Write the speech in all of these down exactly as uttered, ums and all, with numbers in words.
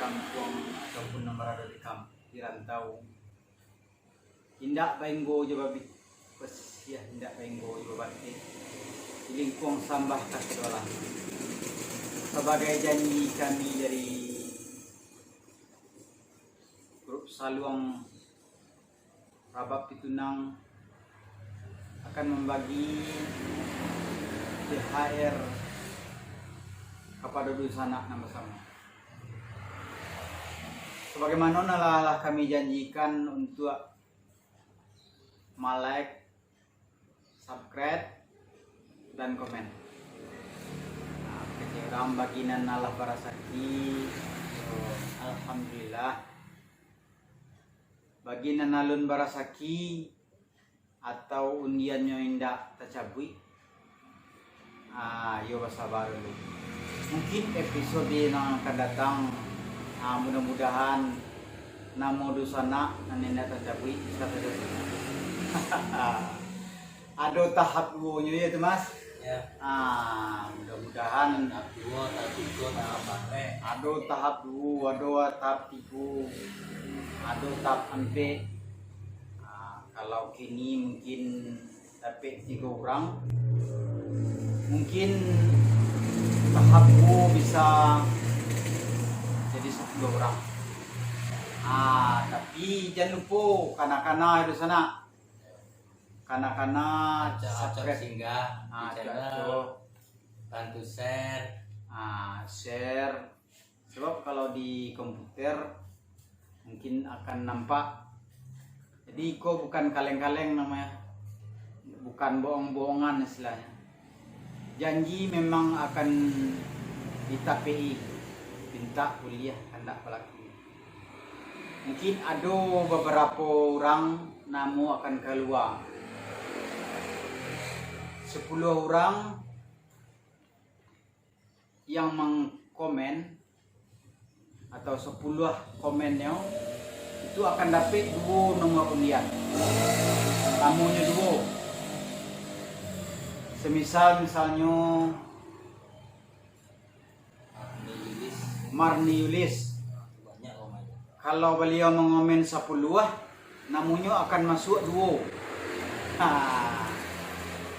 Kampuang ataupun nan barado di kamp-, di rantau. Indak bainggo jo babi-, basiah, indak bainggo jo babatik. Di lingkuang sambah kasadoalan. Sabagai janji kami dari grup Saluang Rabab Pitunang akan mambagi T H R kapado dunsanak nan basamo. Sabagaimano nan lah, lah kami janjikan untuak ma-like, subscribe, dan komen. Nah, kecek urang bagi nan alah barasaki, yo, alhamdulillah. Bagi nan alun barasaki atau undiannyo indak tacabuik, ah, yo basaba dulu. Mungkin episode nan akan datang, ah, mudah-mudahan namo dunsanak nan indak tacabuik bisa tacabuik. Ado tahap duonyo yo tu, Mas? Ya. Ah, mudah-mudahan tahap duo, tahap tigo, tahap ampek. Ado tahap duo, ado tahap tigo, ado tahap ampek. Ah, kalau kini mungkin dapek tigo urang, mungkin tahap duo bisa jadi sapuluah urang. Ah, tapi jan lupo, kana-kana dunsanak. Kana-kana acok-acok subscribe. Singgah di Ah, channel. Acok-acok. Bantu share. Ah, share. Sebab kalau di komputer mungkin akan nampak. Jadi, iko bukan kaleng-kaleng namanya. Bukan bohong-bohongan istilahnya. Janji memang akan ditapei, pintak buliah kandak balaku. Mungkin ado babarapo urang namo akan kalua. Sapuluah urang yang mangkomen atau sapuluah komennyo, itu akan dapek duo nomor undian. Namonyo duo. Semisal, misalnyo, Marni Yulis. Marni Yulis. Banyak komennyo. Kalau baliau mangomen sapuluah, namonyo akan masuak duo. Ha.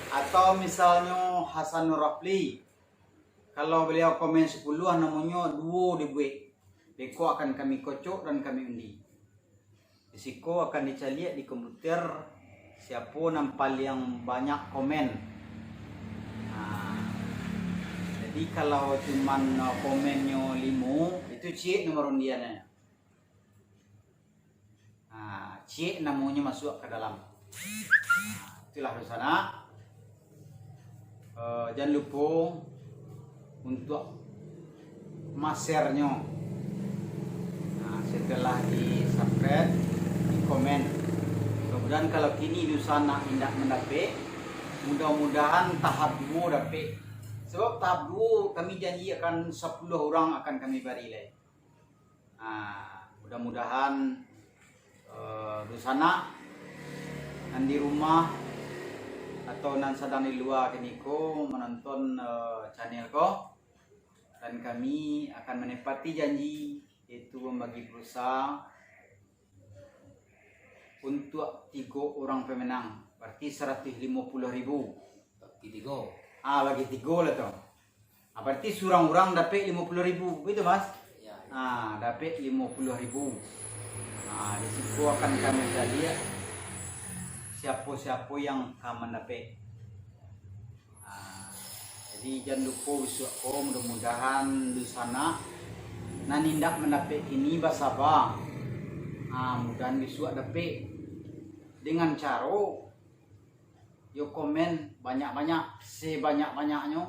Atau misalnyo Hasan Nur Rafli, kalau baliau komen sapuluah, namonyo duo dibuek. Beko akan kami kocok dan kami undi. Di siko akan dicaliak di komputer siapo nan paliang banyak komen. Nah, jadi kalau cuman, eh, komennyo limo, itu ciek nomor undiannyo. Nah, ciek namonyo masuak ka dalam. Nah, itulah, dunsanak. Eh, jan lupo untuak ma-share-nyo. Nah, setelah di-subscribe, di-komen. Mudah-mudahan kalau kini dunsanak indak mandapek, mudah-mudahan tahap duo dapek. Sebab tahap duo kami janji akan sapuluah urang akan kami bari lai. Ah, mudah-mudahan, eh, dunsanak nan di rumah atau nan sadang di lua kiniko manonton, eh, channel ko, dan kami akan manepati janji, yaitu mambagi pulsa untuak tigo urang pemenang, berarti saratuih limo puluah ribu. Bagi tigo. Ah, bagi tigo lah tu. Ah, berarti surang urang dapek limo puluah ribu, begitu, Mas? Ya, ya. Ah, dapek limo puluah ribu. Ah, di siko akan kami caliak siapo-siapo yang ka mandapek. Ah, jadi jan lupo bisuak ko, mudah-mudahan dunsanak nan indak mandapek kini basaba. Ah, mudahan bisuak dapek dengan caro yo komen banyak-banyak, sebanyak-banyaknyo.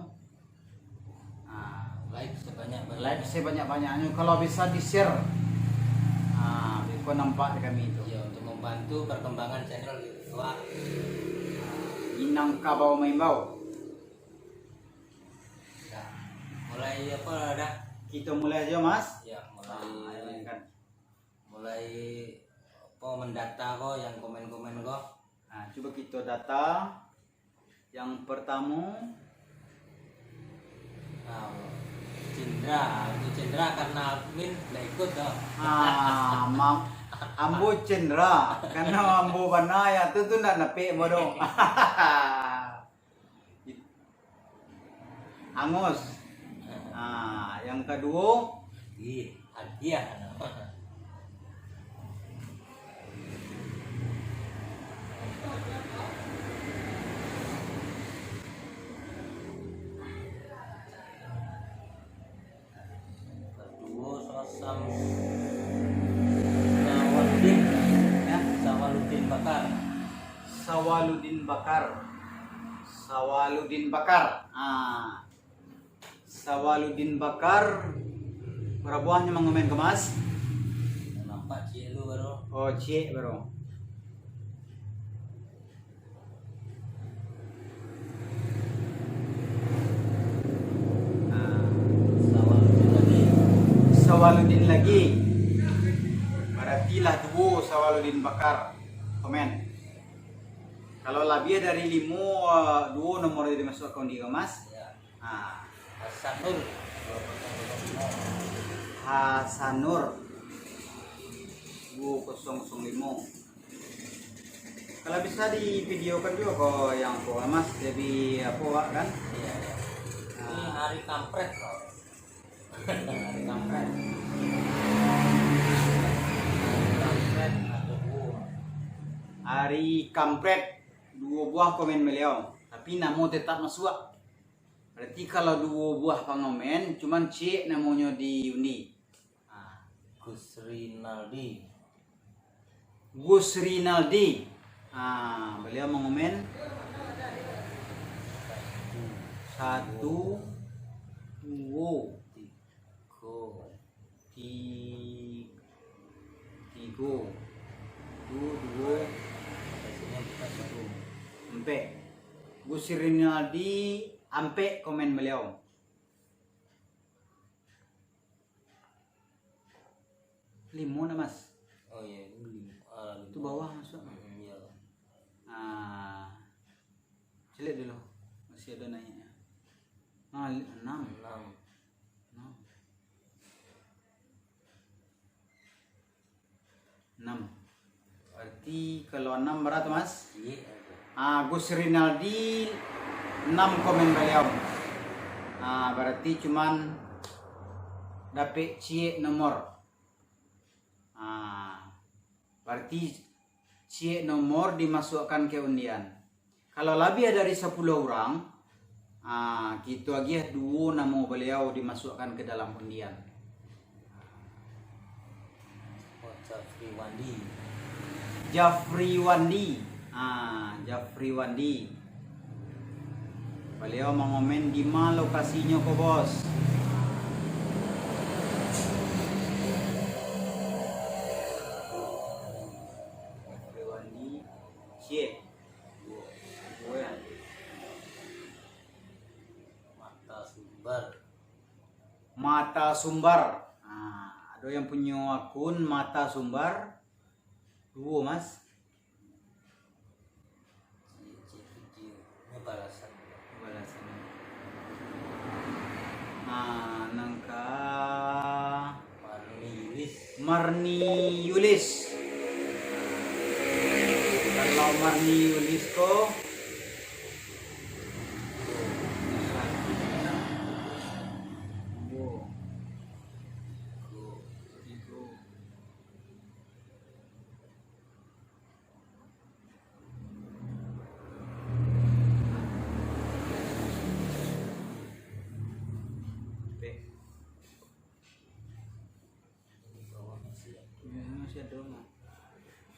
Ah, like sebanyak-banyaknyo. Like sebanyak-banyaknyo. Kalau bisa di-share. Ah, beko nampak di kami tu. Ya, untuk membantu perkembangan channel gitu. Wah. Minangkabau maimbau. Nah, mulai apa dah? Kita mulai aja, Mas. Ya, mulai. Ah, ayo, kan. Mulai apa, mendata ko, yang komen-komen ko. Nah, cubo kito data. Yang pertamo, nah, Cendra, itu Cendra karena admin ndak ikut doh. Ah, ma-, ambo Cendra, karena ambo bana ya tu, tu ndak napek ambo doh. Angus. Ah, yang kaduo. Ih, hadiah. Kaduo, Sasam, Sawaludin, ya, Sawaludin Bakar. Sawaludin Bakar. Sawaludin Bakar. Ah. Sawaludin Bakar. Bara buahnyo mangomen ko, Mas? Nampak ciek lu baru. Oh, ciek baru. Nah. Sawaludin lagi. Sawaludin lagi. Barati lah duo Sawaludin Bakar komen. Kalau labiah dari limo, eh, duo nomor yang dimasuakkan di emas. Ya. Ah. Hasanur. Hasanur. Duo kosong kosong limo. Kalau bisa divideokan juga ko yang ko, Mas, jadi apo, Wak, kan? Iya, iya. Nah. Ini hari kampret, Pak. Hari kampret. Hari kampret, atau duo. Hari kampret, duo buah komen baliau. Tapi namo tetap masuak. Berarti kalau duo buah pangomen, cuman ciek namonyo diundi. Ah. Gus Rinaldi. Gus Rinaldi. Ah, baliau mangomen satu, duo, tigo, ti-, tigo, duo, duo, satu, ampek. Gus Rinaldi, ampek komen baliau. Limo nah, Mas. Oh iya, ini limo. Ah, limo. Itu bawah masuk. Hmm, iya. Ah, cek dulu. Masih ada naiknya. Ah, li-, enam. Enam. Enam. Enam. Berarti kalau enam berapa, Mas? Iya. Ah, Gus Rinaldi enam komen baliau. Ah, berarti cuman dapek ciek nomor. Ah, berarti ciek nomor dimasukkan ke undian. Kalau labiah dari sapuluah urang, ah, kito agiah duo namo baliau dimasukkan ke dalam undian. Oh, Jafri Wandi. Jafri Wandi. Ah, Jafri Wandi. Baliau mangomen, "Di ma lokasinyo ko, Bos?" Jafri Wandi, ciek. Mata Sumbar. Mata Sumbar. Nah, ado yang punyo akun Mata Sumbar? Duo, Mas. Ini balasan. Balasan. Nah, nangka Marni Yulis. Marni Yulis. Kalau Marni Yulis ko, Ini masih ada, Mak.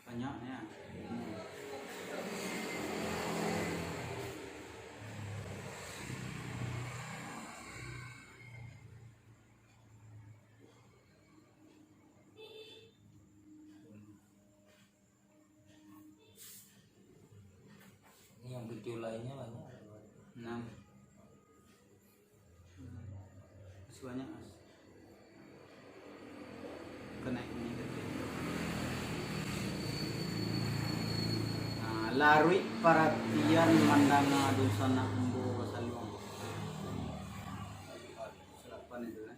Banyaknya. Ini yang video lainnya banyak. Enam. Masih banyak, Mas. Kena ini, kena itu. Nah, laruik paratian mandanga dunsanak ambo basaluang. Salapan itu, kan?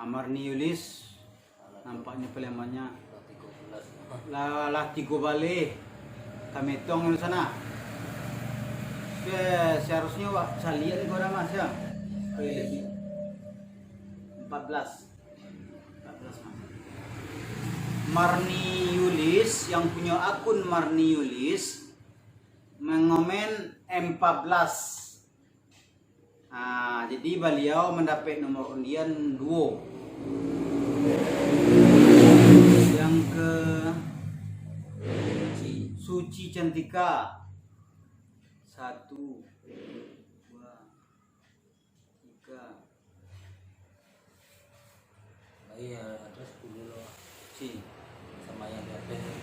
Marni Yulis, nampaknyo paliang banyak. Lah, lah tigo baleh. Kami etong di sana. Se-, seharusnyo, Pak, salian ko dah, Mas, ya. Oke. Empat belas. Empat belas, Mas. Marni Yulis, yang punyo akun Marni Yulis, mangomen empat belas. Ah, jadi baliau mandapek nomor undian duo. Yang ke Suci Cantika. Satu, dua, tiga. Iya, ada sepuluh lo. Si. Sama yang di atas ini.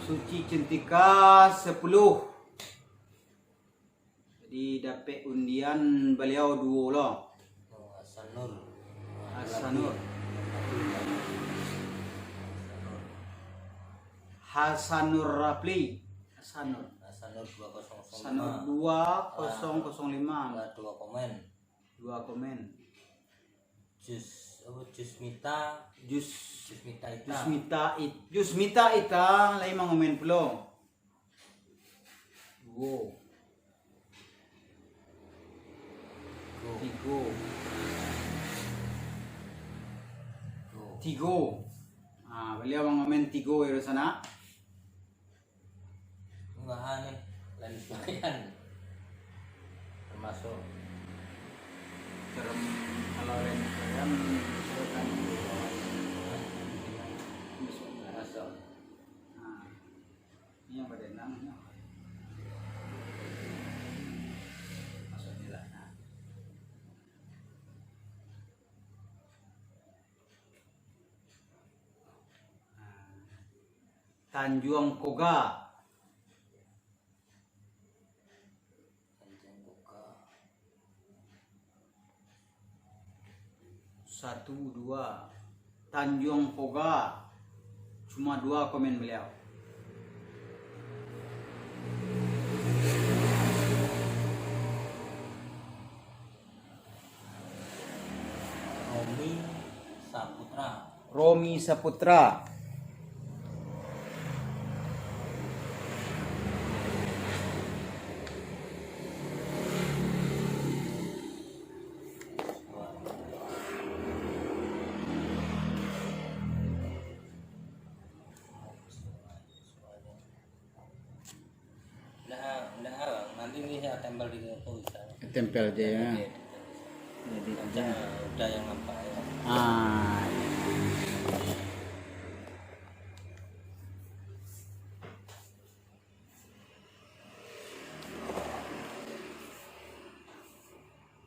Suci Cantika sepuluh. Jadi, dapek undian baliau duo lo. Oh, Hasanur. Hasanur. Hasanur Rapli. Hasanur. Hasanur dua kosong kosong lima. Hasanur dua kosong kosong lima. Dua komen. Dua komen. Jus, apa, Jusmita. Jus-, Jusmita Ita. Jusmita It-, Jusmita Ita, lai mangomen pulo. Duo. Tigo. Tigo. Tigo. Ah, baliau mangomen tigo, ya, di sana. Bahan ni, lain sebagian. Termasuk. Term-, kalau lain sebagian, misalkan, termasuk. Nah, ini yang pada enam, ini apa? Maksudnya lah, nah. Nah. Tanjuang Koga. Satu, dua. Tanjuang Koga. Cuma dua komen baliau. Romi Saputra. Romi Saputra. Ndak, ndak, nanti ni saya tempel di foto bisa. Tempel aja ya. Tempel aja. Jadi macam ya. Udah yang nampak ya. Ah.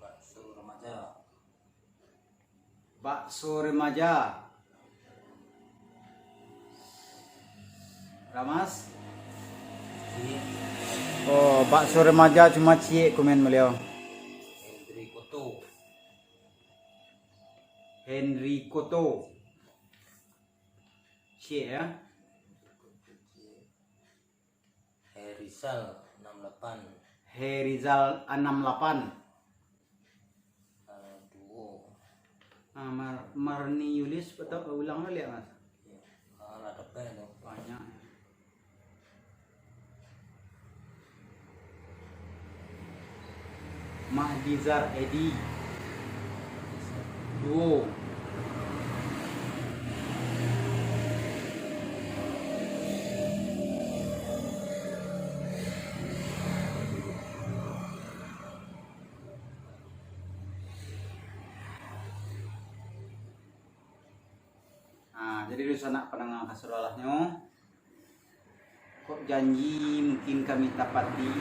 Bakso remaja. Bakso remaja. Ramas? Ciek. Oh, bakso remaja cuma ciek komen baliau. Henry Koto. Henry Koto. Ciek ya. Herizal enam lapan. Herizal enam lapan. Ah, duo. Ah, Mar-, Marni Yulis, atau ulang baliak, Mas? Iya. Ah, lah dapek tu. Banyak. Mahdizar Edi. Duo. Nah, jadi dunsanak pandanga kasadolahnyo, kok janji mungkin kami tapati,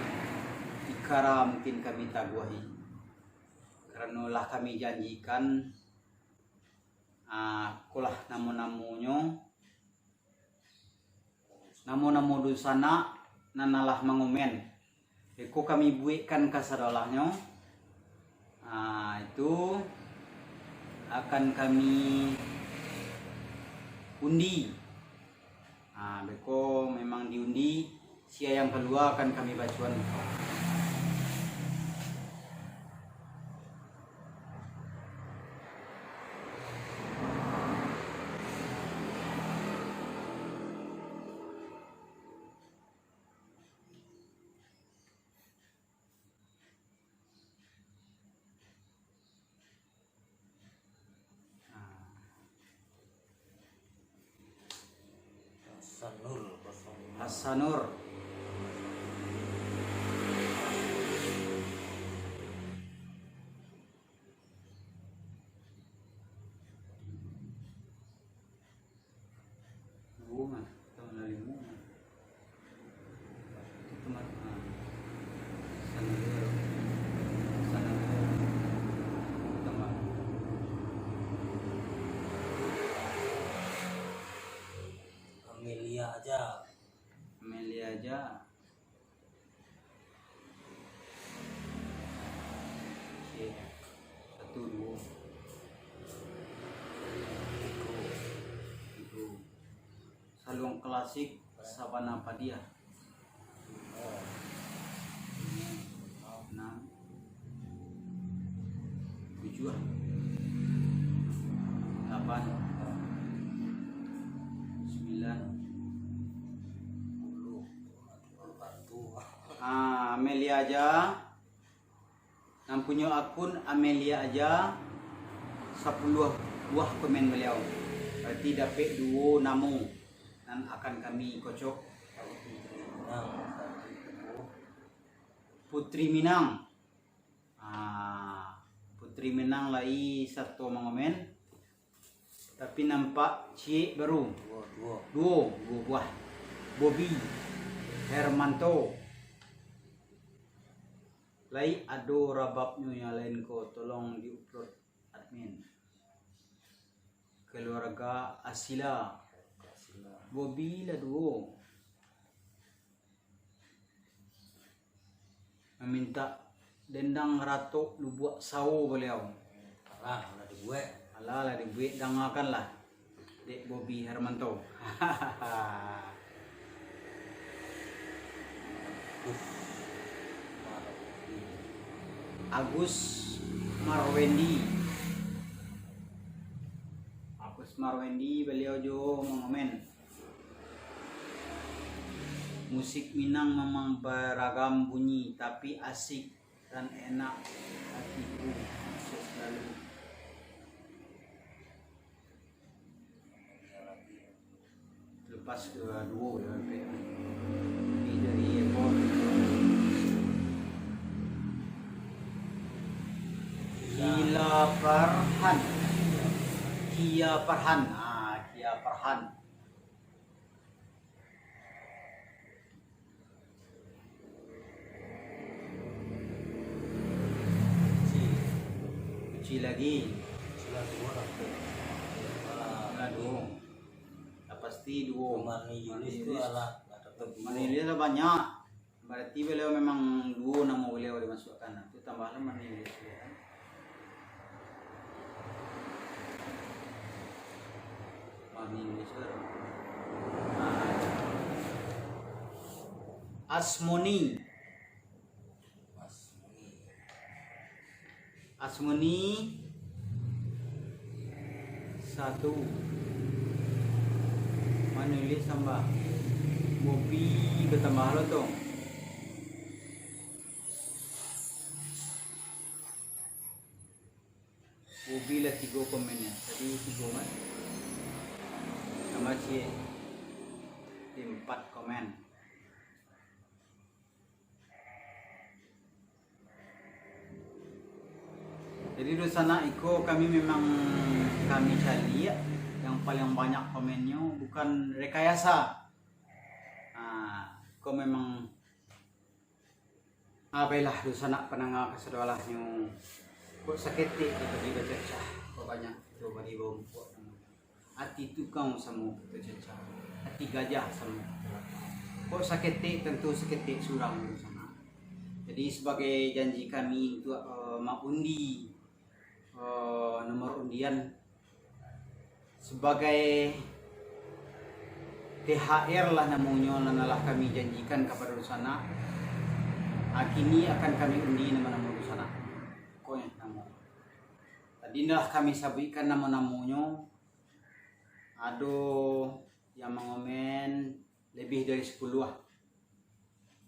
ikara mungkin kami taguahi. Karano lah kami janjikan, ah, kolah namo-namonyo, namo-namo dunsanak nan alah mangomen. Iko kami buekkan kasadolahnyo. Ah, itu akan kami undi. Ah, beko memang diundi, sia yang kalua akan kami bacoan. Sanur. Duo mah, atau lah limo mah. Itu mah, ah, Sanur. Sanur. Itu mah. Amelia Aja. Amelia Aja. Oke. Satu, duo. Tigo. Saluang Klasik Sabana Padiah. Enam. Tujuah. Lapan. Sambilan. Sapuluah. Ah, Amelia Aja. Nan punyo akun Amelia Aja, sapuluah buah komen baliau. Barati dapek duo namo nan akan kami kocok. Putri Minang. Ah, Putri Minang lai sato mangomen. Tapi nampak ciek baru. Duo, duo. Duo, duo buah. Bobi Hermanto. Lai ado rababnyo yang lain ko, tolong di-upload admin. Keluarga Asila. Bobi lah duo. Mamintak dendang ratok Lubuak Sawo baliau. Alah, lah dibuek. Alah, lah dibuek, dangakanlah dek Bobi Hermanto. Agus Marwendi. Agus Marwendi, baliau juo mangomen. Musik Minang memang baragam bunyi, tapi asik dan enak hatiku, sukses selalu. Lepas ke duo ya, ini dari Eko. Gila Farhan. Kia Farhan. Ah, Kia Farhan. Kecil lagi. Sudah duo lah. Sudah duo. Lah pasti duo. Marni Yulis tu alah, lah tetap duo. Marni Yulis lah banyak. Barati baliau memang duo namo baliau dimasuakkan. Tu tambahlah Marni Yulis tu, kan. Marni Yulis tu. Ah. Asmoni. Asmoni satu. Manulis tambah. Bobi batambah lo tu. Bobi lah tigo komennyo. Tadi tigo kan? Tambah ciek. Jadi empat komen. Jadi, dunsanak, iko kami memang kami caliak yang paling banyak komennyo, bukan rekayasa. Nah, iko memang, ah, bailah, dunsanak pandanga kasadolahnyo, kok saketek tu tadi bacacah, kok banyak tu bagi barumpok. Ati tukang samo kito cacah, ati gajah samo kito lapar. Kok saketek, tantu saketek surang tu sanak. Jadi, sabagai janji kami untuak, eh, maundi, eh, nomor undian, sabagai T H R lah namonyo, nan lah kami janjikan kapado dunsanak. Ah, kini akan kami undi namo-namo dunsanak. Pokoknyo namo. Tadi lah kami sabuikkan namo-namonyo. Ado yang mangomen lebih dari sapuluah.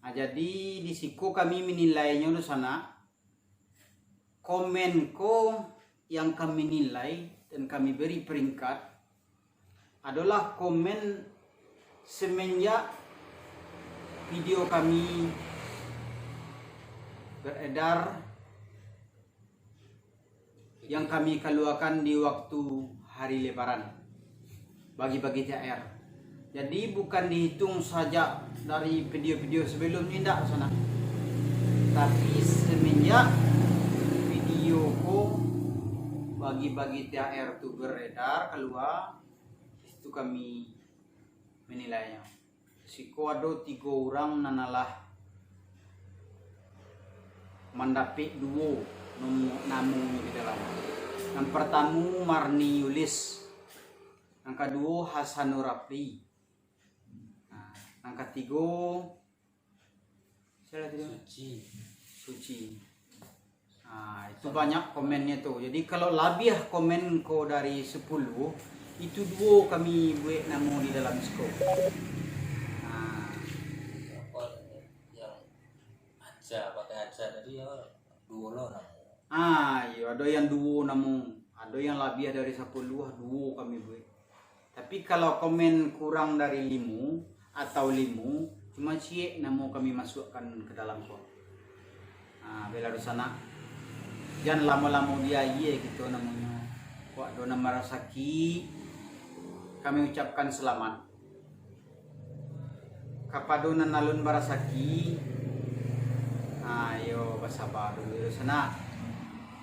Nah, jadi di siko kami menilainyo, dunsanak. Komen ko yang kami nilai dan kami beri peringkat adolah komen semenjak Video kami beredar yang kami kaluakan di waktu hari Lebaran, bagi-bagi T H R. Jadi, bukan dihitung sajak dari video-video sebelumnya, indak, sanak. Tapi, semenjak video ko bagi-bagi T H R tu beredar kalua, itu kami menilainya. Siko ado tigo urang nan alah mandapek duo nomo-, namonyo di dalam. Nan partamu Marni Yulis, nan kaduo Hasanur Rafli, nah, nan katigo, siapa tadi? Suci. Suci. Nah, itu banyak komennyo tu. Jadi, kalau labiah komen ko dari sapuluah, itu duo kami buek namo di dalam siko. Nah. Apo yang aja, pakai aja tadi ya, duo lo namo. Ah, iyo, ado yang duo namo, ado yang labiah dari sapuluah, duo kami buek. Tapi, kalau komen kurang dari limo atau limo, cuma ciek namo kami masuakkan ka dalam ko. Ha, bela dunsanak, jan lamo-lamo di aia kito namonyo. Kok ado nan barasaki, kami ucapkan salamat. Kapado nan alun barasaki, ha, iyo, basaba dulu dunsanak.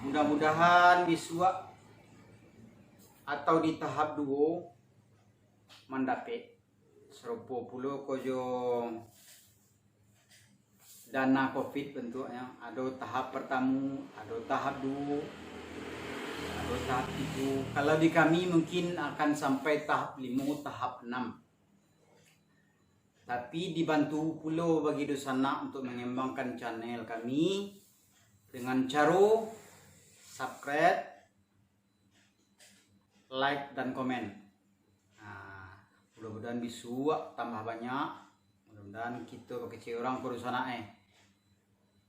Mudah-mudahan bisuak atau di tahap duo mandapek. Sarupo pulo ko jo dana covid bantuaknyo, ado tahap partamu, ado tahap duo, ado tahap tigo. Kalau di kami mungkin akan sampai tahap limo, tahap anam. Tapi dibantu pulo bagi dunsanak untuk mangambangkan channel kami dengan caro subscribe, like, dan komen. Nah, mudah-mudahan bisuak tambah banyak. Mudah-mudahan kito bakecek urang ko dunsanak, eh.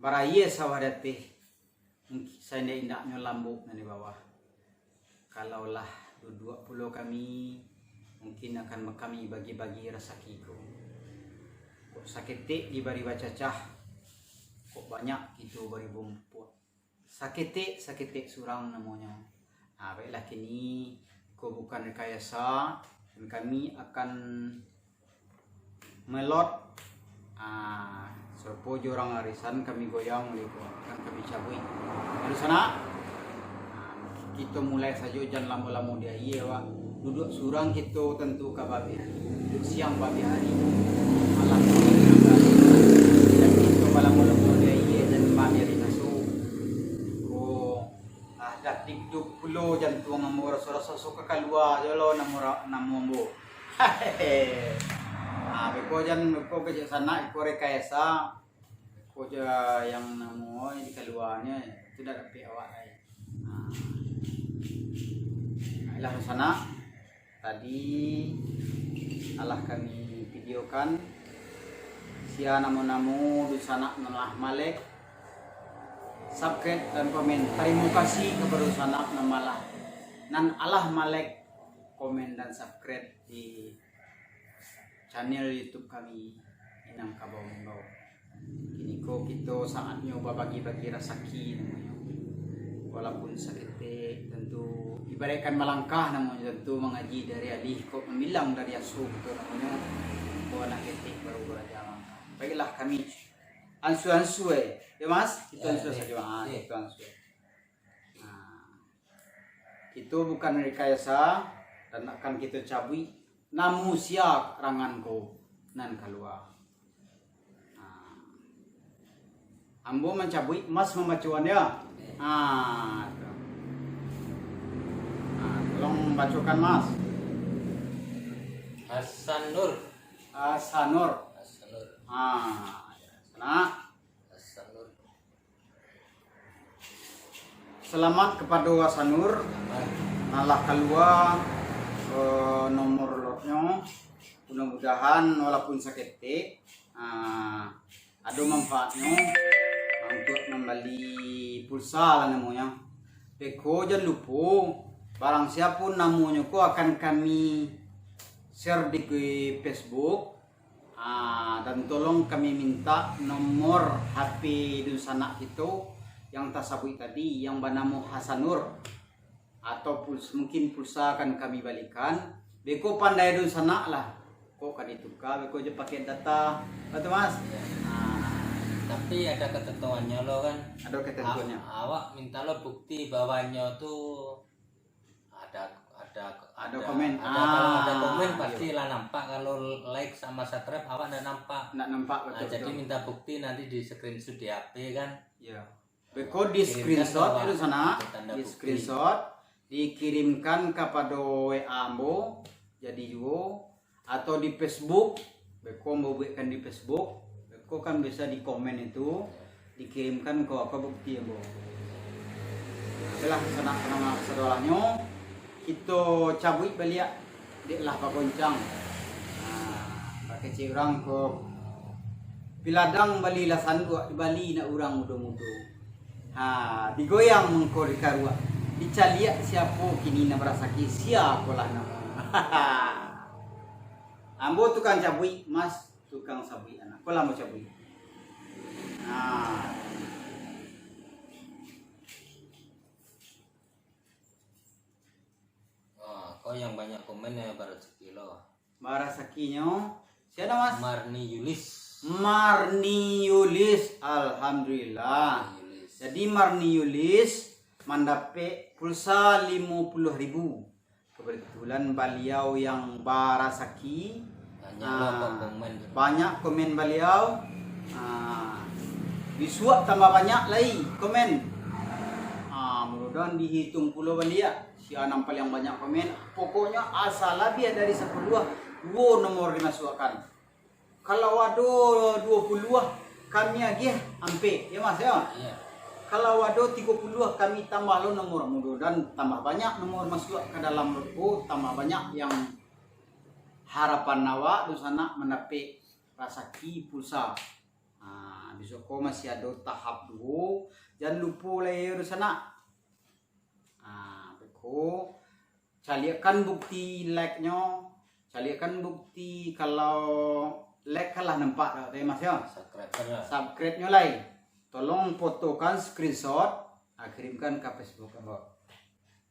Baraia sawah di ateh, mungkin saindak-indaknyo lambok nan di bawah. Kalau lah duduak pulo kami, mungkin akan kami bagi-bagi rasaki ko. Kok saketek dibari bacacah, kok banyak kito bari bumpuak. Saketek-saketek surang namonyo. Nah, baiklah, kini ko bukan rekayasa, dan kami akan melot, ah, sarupo jo urang arisan kami goyang mulai ko, akan kami cabuik. Dunsanak, ah, kito mulai sajo, jan lamo-lamo di aia, wak. Duduak surang kito tantu ka babiah hari. Duduak siang babiah hari. Malam babiah hari. Jan kito balamo-lamo di aia, jan babiah di kasur. Ko, ah, dah tikduk pulo jantuang ambo, raso-raso so ka kalua jo lo namo ra-, namo ambo. Ah, beko jan, beko kecek sanak, iko rekayasa. Ko ja yang namo di kaluanyo, itu dak dapek awak lai. Nah. Ayolah, dunsanak, tadi alah kami videokan, sia namo-namo dunsanak nan lah malek, subscribe dan komen. Tarimo kasih kapado dunsanak nan malah, nan alah malek, komen, dan subscribe di channel YouTube kami, Minangkabau Munggau. Kini ko kito saatnyo babagi-bagi rasaki namonyo. Walaupun saketek, tantu ibaraikkan malangkah namonyo, tantu mangaji dari alih, kok mambilang dari aso kito namonyo. Ko nan ketek baru baraja langkah. Baiklah, kami ansua-ansua, eh. Yo, Mas, kito ansua sajo. Ah, kito ansua. Nah. Kito bukan rekayasa, dan akan kito cabuik namo sia rangan ko nan kalua. Nah, ambo mancabuik, Mas mambacoan, yo. Ah, tu. Ah, tolong bacokan, Mas. Hasanur. Hasanur. Hasanur. Ah, ya, sana. Hasanur. Salamat kapado Hasanur, nan lah kalua, eh, nomor lotnyo. Mudah-mudahan walaupun saketek, ah, ado manfaatnyo, ah, untuak mambali pulsa lah namonyo. Beko jan lupo, barang sia pun namonyo ko akan kami share di Facebook. Ah, dan tolong kami minta nomor H P dunsanak kito yang tasabuik tadi, yang banamo Hasanur, atau puls-, mungkin pulsa akan kami balikan. Beko pandai dunsanak lah, kok ka dituka, beko jo paket data, betul, Mas? Iyo. Ah. Tapi ado katantuannyo lo kan. Ado katantuannyo. Aw-, awak minta lo bukti bahwanyo tu ado, ado, Ado ado, komen. Ado, kalau ado Ah, komen, iyo. Pasti lah nampak. Kalau like sama subscribe, awak ndak nampak. Ndak nampak, Nah, betul, jadi betul. Minta bukti nanti di screenshot di H P kan. Iyo. Beko di Kirimkan screenshot ke itu sana, tanda di bukti. Screenshot, dikirimkan kapado W A ambo, jadi juo, atau di Facebook, beko ambo buekkan di Facebook, beko kan bisa di komen itu, dikirimkan ko, ko bukti ambo. Oke lah, sanak pandangar sadolahnyo, kito cabuik baliak, dek lah bagoncang. Nah, bakecek urang ko, piladang balilah sanduak, dibali nak urang mudo-mudo. Ha, digoyang mangko dikaruak, dicaliak siapo kini nan barasaki, sia ko lah namo. Ambo tukang cabuik, Mas tukang sabuik anak. Ko lah ambo cabuik. Nah. Ah, ko yang banyak komen yo barasaki lo. Barasakinyo, sia dah, Mas? Marni Yulis. Marni Yulis, alhamdulillah. Marni Yulis. Jadi Marni Yulis mandapek pulsa limo puluah ribu. Kebetulan baliau yang barasaki. Banyak lo Ah, komen tu. Banyak komen baliau. Ah, bisuak tambah banyak lai komen. Ah, mudah-mudahan dihitung pulo baliak. Sia nan paliang banyak komen. Pokoknyo asa labiah dari sapuluah, duo nomor dimasuakkan. Kalau ado duo puluah, kami agiah ampek, yo Mas, yo? Iyo. Kalau ado tigo puluah, kami tambah lo nomor, mudah-mudahan tambah banyak nomor masuak ka dalam lotko, tambah banyak yang harapan awak dunsanak mandapek rasaki pulsa. Ha, bisuak ko masih ado tahap duo, jan lupo lai dunsanak. Ah, beko. Caliakkan bukti like-nyo. Caliakkan bukti kalau like kan lah nampak dak, Mas, yo? Subscribe kan lah. Subscribe-nyo lai. Tolong fotokan screenshot, ah, kirimkan ka Facebook ambo.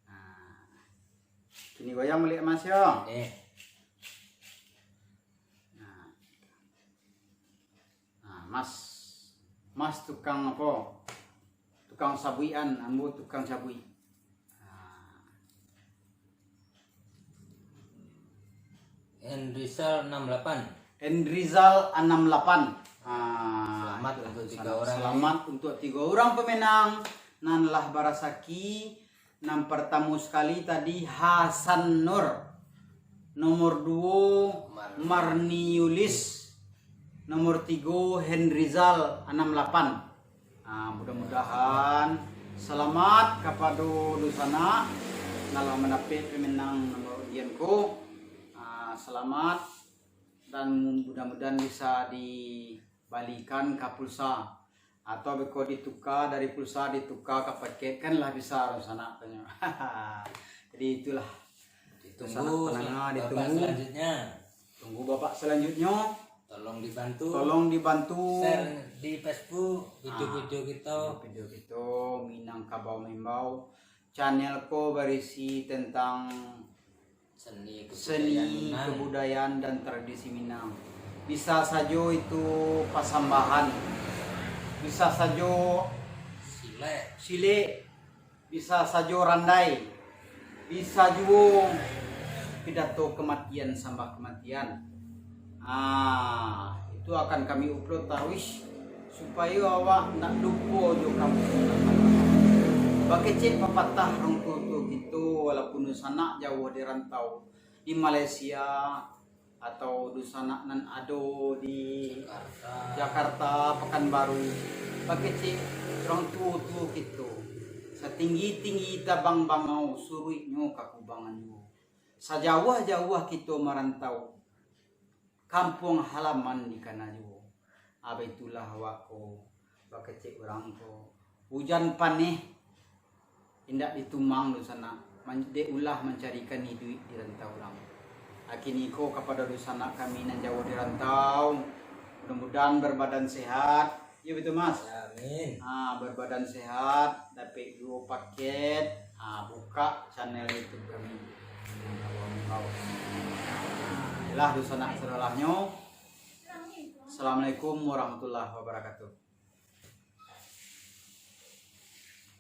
Nah, kini goyang baliak, Mas, yo. Eh. Nah. Nah, Mas, Mas tukang apo? Tukang sabuikan, ambo tukang sabuik. Nah. Enrizal enam lapan. Enrizal enam lapan. Ah, selamat itulah untuk tiga sana. Orang ini. Selamat untuk tiga orang pemenang nan lah barasaki. Nan partamo sakali tadi Hasan Nur, nomor duo Marni. Marni Yulis, nomor tigo Henrizal anam lapan. Ah, mudah-mudahan salamat kapado dunsanak nan lah mandapek pemenang nomor undian ko. Ah, salamat dan mudah-mudahan bisa di balikan ka pulsa, atau beko dituka dari pulsa dituka ka paket, kan lah bisa dunsanak tanyo. Jadi itulah. Ditunggu dunsanak pandangar, babak ditunggu. Selanjutnya. Tunggu babak selanjutnya. Tolong dibantu. Tolong dibantu. Share di Facebook video-video Ah, kita. Video-video kita, Minangkabau Maimbau. Channel ko barisi tentang Seni, seni, kebudayaan Minang. Kebudayaan dan tradisi Minang. Bisa sajo itu pasambahan, bisa sajo silek, silek, bisa sajo randai, bisa juo pidato kematian, sambah kematian. Ah, itu akan kami upload taruih, supayo awak ndak lupo jo kampuang nan ado. Bakecek papatah urang tuo-tuo kito, walaupun dunsanak jauah di rantau, di Malaysia, atau dunsanak nan ado di Jakarta. Jakarta, Pekanbaru, bakecek urang tuo-tuo kito, satinggi-tinggi tabang bangau, suruiknyo ka kubangan juo. Sajauah-jauah kito marantau, kampuang halaman dikana juo. Ah, baitulah awak ko, bakecek urang ko. Ujan paneh indak ditumang dunsanak, man-, dek ulah mancarikan iduik di rantau urang. Kini ko kapado dunsanak kami nan jauah di rantau, mudah-mudahan berbadan sehat. Yo, betul, Mas? Amin. Ah, berbadan sehat, dapek duo paket, ah, buka channel YouTube kami. Ah, iyolah dunsanak sadolahnyo. Assalamualaikum warahmatullahi wabarakatuh.